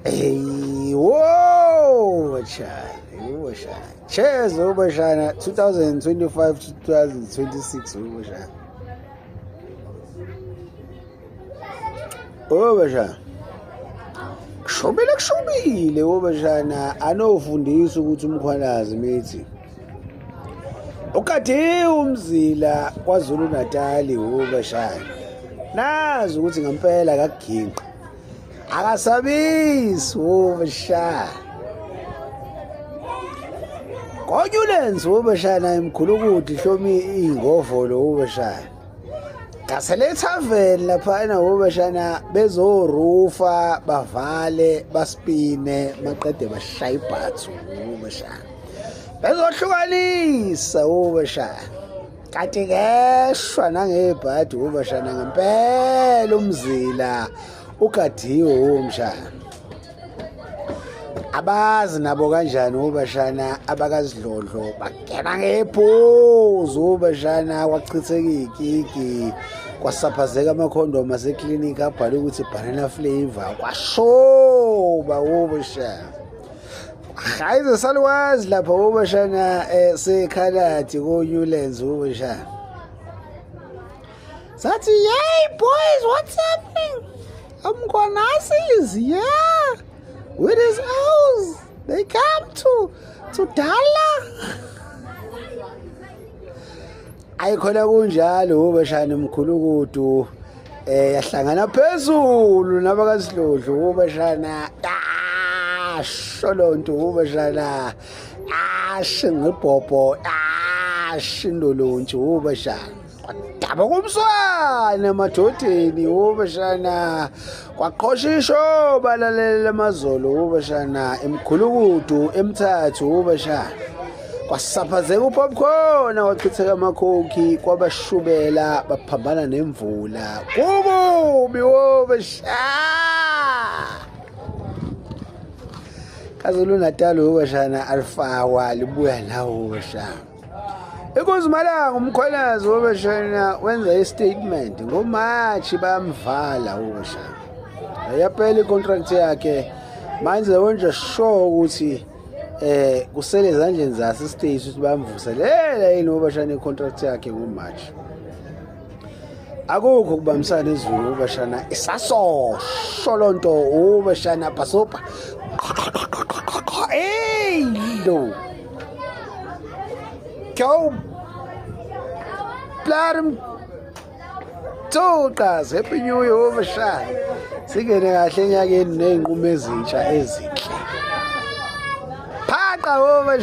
Hey, whoa, bashana, bashana. Cheers, bashana. 2025 2026, bashana. Oh, bashana. Kushubile kushubile bashana anofundisa ukuthi uMkhwanazi mithi. Ukade umzila KwaZulu Natal bashana. Nazi ukuthi ngempela akaginqi. Akasabisi wobashana. Konyulenzi wobashana imkhulukuthi hlomi ingovolo wobashana. Gasele ethaveni laphana wobashana bezorufa bavale baspine maqede bashaya ibhathu wobashana. Bezohlukanisa wobashana. Kanti ngeshwa nangebhadi wobashana ngempela umzila ugadiwe womshana. Abazi nabo kanjani obashana abakazidlodlo bangena ngephuzu obashana kwachitheka iy'kiki kwasaphazeka amakhondomu aseklinikhi abhalwe ukuthi banana flavor kwashoba obashana. Hayi zesalukwazi lapha obashana um sekhaladi ko-Newlands obashana. Sathi yey boys, what's happening? Mkhwanazi is here with his house. They come to Dala. Ayikhona kunjalo ubashana umkhulukudu yahlangana phezulu nabakasidlodlo ubashana sholonto ubashana ashingibhobho ashindolontshi ubashana kwadaba kumswana emadodeni ubashana kwaqhosha isho balalela amazolo ubashana emkhulukudu emthathu ubashana kwasaphazeka upopcorn wachitheka amakhokhi kwabashubela baphambana nemvula kukubi wobashana. KwaZulu Natal wobashana alifakwa libuya nawo wobashana. Ekuzimalanga uMkhwanazi wobashana wenza i-statement ngoMarch bayamvala wobashana. Yaphela i-contract yakhe manje wenza sure ukuthi kusele ezandleni zase state ukuthi bayamvuselela yini wobashana i-contract yakhe ngoMarch. Akukho ukubambisana ezulu ubashana isasosho lonto ubashana bhasopa. Hey lo. Go. Plarum Tuqas, Happy New Year ubashana. Singene kahle enyakeni nezinqumo ezintsha ezinhle. Phaqa ubashana.